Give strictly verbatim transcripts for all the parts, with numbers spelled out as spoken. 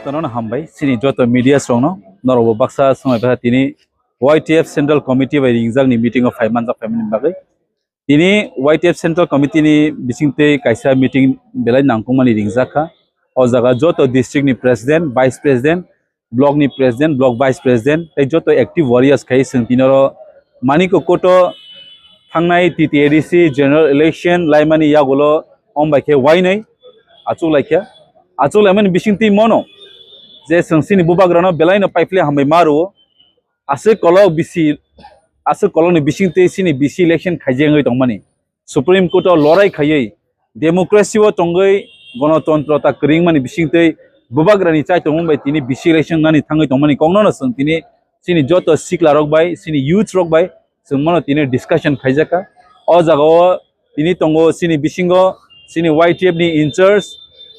Jotono hambai, chini joto media rokno, norokbo baksa swngaibaha tini Y T F Central Committee bai ringjak ni meeting o phai manjak phaimani bagwi. Tini Y T F Central Committee ni bisingtwi kaisa meeting belai nangkukmani ringjak kha. O jaga joto district ni president, vice president, block ni president, block vice president, tei joto active warriors khai chwng tini oro Manikya Koto thangnai T T A D C general election laimani yagulo ombai khe wainai achuk laikha. Achuk laimani bisingtwi mono je chwng chini bubagrano belaino paiphle hambai ma rwo. Aswk kolok bisi, aswk kolokni bisingtwi chini B C election khaijak wngwi tongmani. Supreme Court o lorai khaiwi, democracy o tongwi, gonotontro ta kwrwngmani bisingtwi bubagrani chaitongmung bai tini B C election nani thangwi tongmani kokno no chwng tini chini joto siklarok bai, chini youth rok bai chwng mano tini discussion khaijakha. O jaga o tini tongo chini bisingo chini Y T F ni in charge,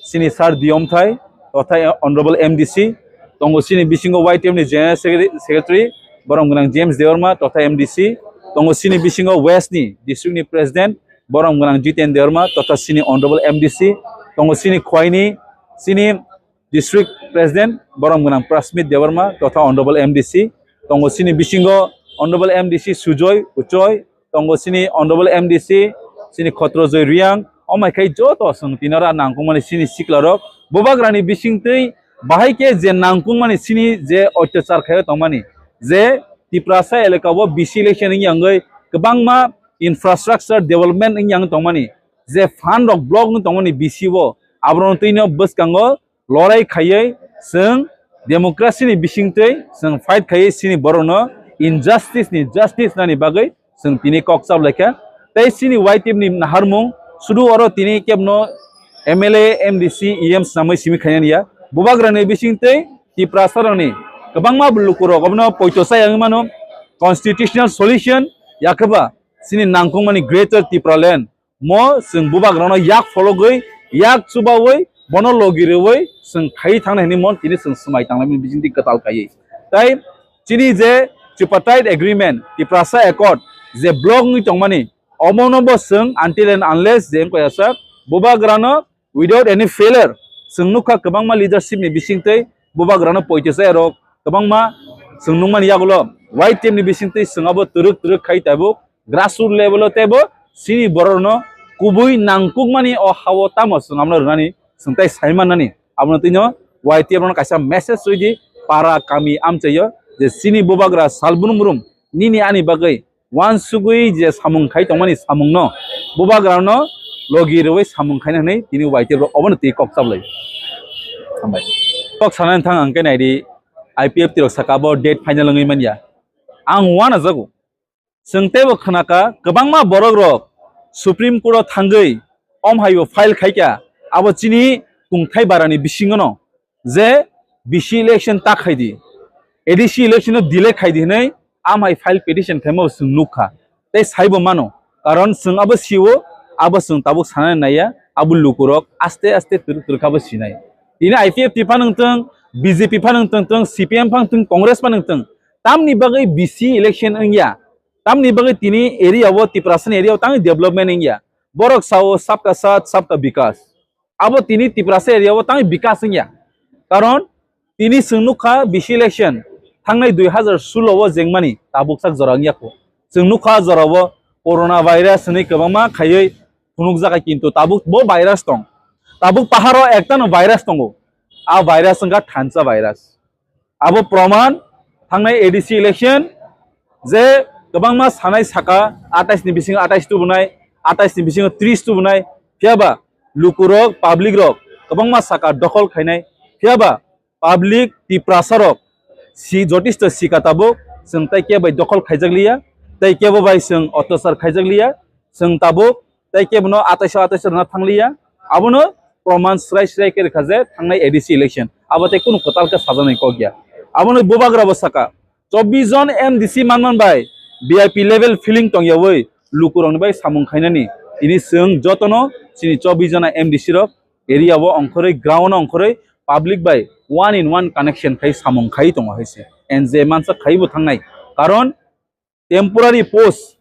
chini Sir Diyomthai, totha Honorable M D C, tongo chini bisingo Y T F ni General Secretary, Secretary, borom gwnang James Debbarma, totha M D C, tongo chini bisingo West ni District ni President, borom gwnang Jiten Debbarma, totha chini Honorable M D C, tongo chini Khwaini, chini District President, borom gwnang Prasmit Debbarma, totha Honorable M D C, tongo chini bisingo Honorable M D C Sujoy Uchoi, tongo chini Honorable M D C, chini Khotrojoy Riang, omai khai joto chwng tini oro nangkukmani chini siklarok, bubagrani bisingtwi bahai khe je nangkukmani chini je otyachar khai tongmani, je Tiprasa elaka o B C election wngya wngwi kwbangma infrastructure development wngya wngwi tongmani, je fund rok block wngwi tongmani B C o, aborokno twino bwskango lorai khaiwi chwng democracy ni bisingtwi chwng fight khaiwi chini borokno injustice ni justice nani bagwi chwng tini kok chap laikha. Tei chini Y T F ni naharmung sudu oro tini kebno M L A, M D C, E M swnamwi simi khainani ya. Bubagrani bisingtwi Tiprasa rokni kwbangma lukurok obono poito chaya wngwi mano constitutional solution yakheba chini nangkukmani Greater Tipraland mo chwng bubagrano yak phologwi, yak chubawi, bono logi rwwi chwng khai thangna hwnwi mo tini chwng swmai tanglaimani bisingtwi kwtal kaiwi. Tai chini je Tripartite Agreement, Tiprasa Accord, je block wngwi tongmani, omono bo chwng until and unless je wngkha sak bubagrano without any failure, chwng nukha kwbangma leadership ni bisingtwi bubagrano poito chaya rok kwbangma chwng nukmani yagulo Y T F ni bisingtwi chwng abo twrwk twrwk khai tabuk grassroot level o teibo chini borokno kubui nangkukmani o ha-o tamo chwng abono rwnani chwng tai sai mannani. Abono twino Y T F rokno kaisa message rwdi para kami amchaio je chini bubagra sal brum brum nini ani bagwi uansugwi je samung khai tongmani samungno bubagrano logi rwui samung khaina hwnwi tini Y T F rok obono twi kok chaplai. Hambai. Kok sanani thang ang khe naidi I P F T rok saka bo date final wngwi manya. Ang uanajago. Chwng teibo khnaka kwbangma borok rok Supreme Court o thangwi om haibo file khaikha abo chini kungthai barani bisingono je B C election ta khaidi, A D C election no delay khaidi hwnwi amhai file petition khaima bo chwng nukha tei saibo mano, karon chwng abo sio, abo chwng tabuk sanani naiya, abo lukurok aste aste twrwk twrwk kha bo sinai. Tini I P F T phano wngtwng, B J P phano wngtwng, C P M phano wngtwng, Congress phano wngtwng, tamni bagwi B C election wngya, tamni bagwi tini area o, Tiprasani area o tangwi development wngya. Borok sao sabka saath, sabka bikas. Abo tini Tiprasa area o tangwi bikas wngya. Karon tini chwng nukha B C election thangnai dui hazar sulo o jengmani tabuk sak jora wngya kho. Chwng nukha jora o corona virus hwnwi kwbangma khaiwi phunukjak hai, kintu tabuk bo virus tong. Tabuk paharo ektano virus tongo. A virus wngkha thansa virus. Abo proman thangnai A D C election je kwbangma sanai saka atais ni bisingo atais tubunai, atais ni bisingo tris tubunai, phiyaba lukurok, public rok kwbangma saka dokhol khainai, phiyaba public Tiprasa rok si jotisto sika tabuk chwng tai kebo bai dokhol khaijak liya, tai kebo bai chwng otyachar khaijak liya, chwng tabuk tei kebono atais o atais rwna thangliya. Abono proman srai srai khe rwkha je thangnai A D C election abo tei kunu kwtal khe sajaknai kok ya. Abono bubagra bo saka, chobbish jon M D C manman bai V I P level feeling tongyawi lukurokni bai samung khainani. Tini chwng jotono chini chobbish jona M D C rok area o ongkhorwi, ground o ongkhorwi public bai one in one connection khai samung khai tongo hai se. N J mansa khai bo thangnai. Karon temporary post,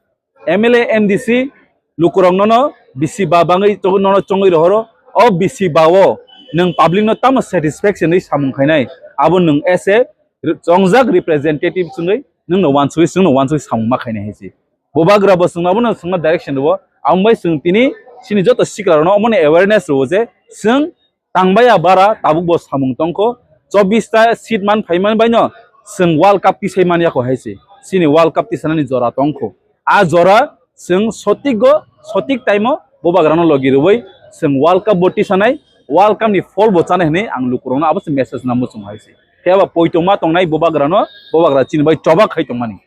M L A, M D C lukurok nono bisi ba bangwi to-, nono chongwi rohoro. O bisi ba o Nwng public no tamo satisfaction ri samung khainai, abo nwng as a re-, chongjak representative chwngwi nwngno wansugwi, chwngno wansugwi samung ma khainai hai se. Bubagra bo chwngno abono chwngno direction rwo, aboni bai chwng tini chini joto sikla rokno omoni awareness rwo je chwng tangbaya bara tabuk bo samung tongkho, chobbish ta seat man phaiman baino chwng World Cup tisai man yakho hai se. Chini World Cup tisanani jora tongkho. A jora chwng sotik go, sotik time o Bubagrano logi rwui chwng World Cup bo tisanai, World Cup ni phol bo chanai hwnwi ang lukurokno abo se message namo chwng hai se. Phiya ba poitoma tongnai Bubagrano, Bubagra chini bai choba khai tongmani.